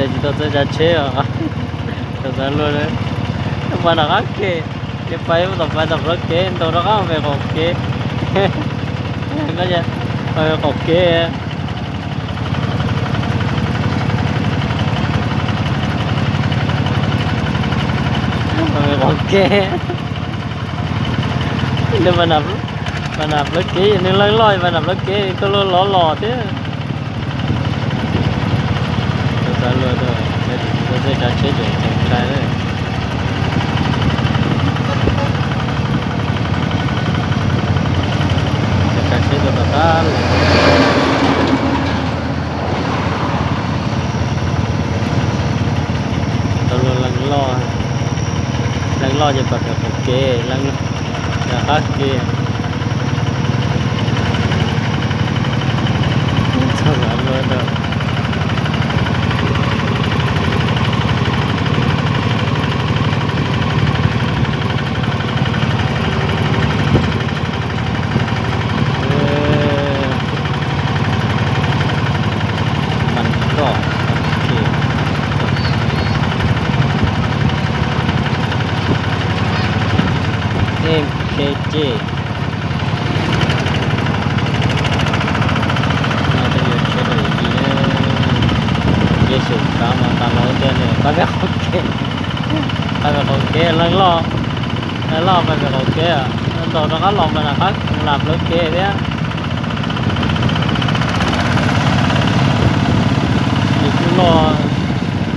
Tsis tau txawj tsav tsheb os. Tau xav luag, pais nram qab ke, ces pais tom, pais tom plawv kev, ntaus rov qab pem qaum kev. Pais qaum kev, pais qaum kev. Nws pais nram plawv kev, nws leej loj pais nram plawv kev, tuaj luag lov los thiab. Tau xav luag, tsis tau txawj tsav tsheb ces tseem ntshai. Tsav tsheb tuaj tom qab los. Tau luag leej loj, leej loj ces pais pem qaum kev, leej loj qab kev. Txog luag rau. Mas roj, ok. M K J. No tej yuav tsheb dawm yim, nce xyum kav mas tas los tiag li, pais pem qaum kev. Pais pem qaum kev, leej loj, leej loj pais pem qaum kev, ntaus rov qab los mas nram qab, nram plawv kev thiab. Nws kuj loj,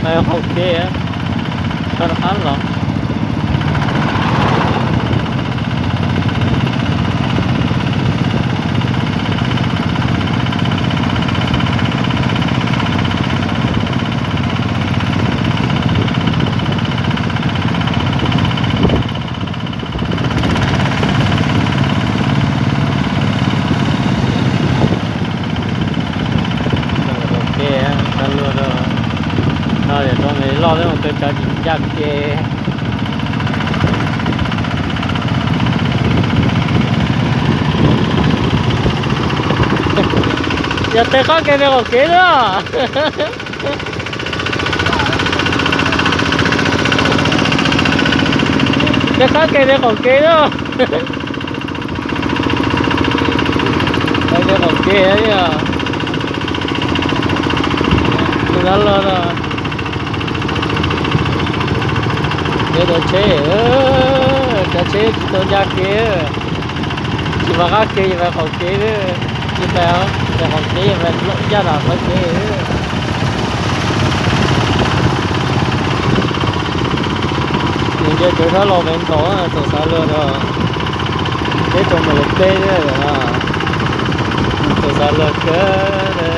pais qaum kev, rov qab los. Qaum kev, txav luag rau. No yog rau me loj thiab mus kawg cov tsis ncaj kev. Yog tej qab kev pem qaum kev na. Tej qab kev pem qaum kev na. Pem qaum kev, txav luag no. Peb tau tsheb, tsav tsheb tsis tau ncaj kev. Tsis pais qab kev, pais qaum kev, tsis pais, pais qaum kev, pais ncaj nram qab kev. Nws nce cov sab los me ntaus, tau xav luag rau. Peb tau mus lawm peb, tau xav luag kawg.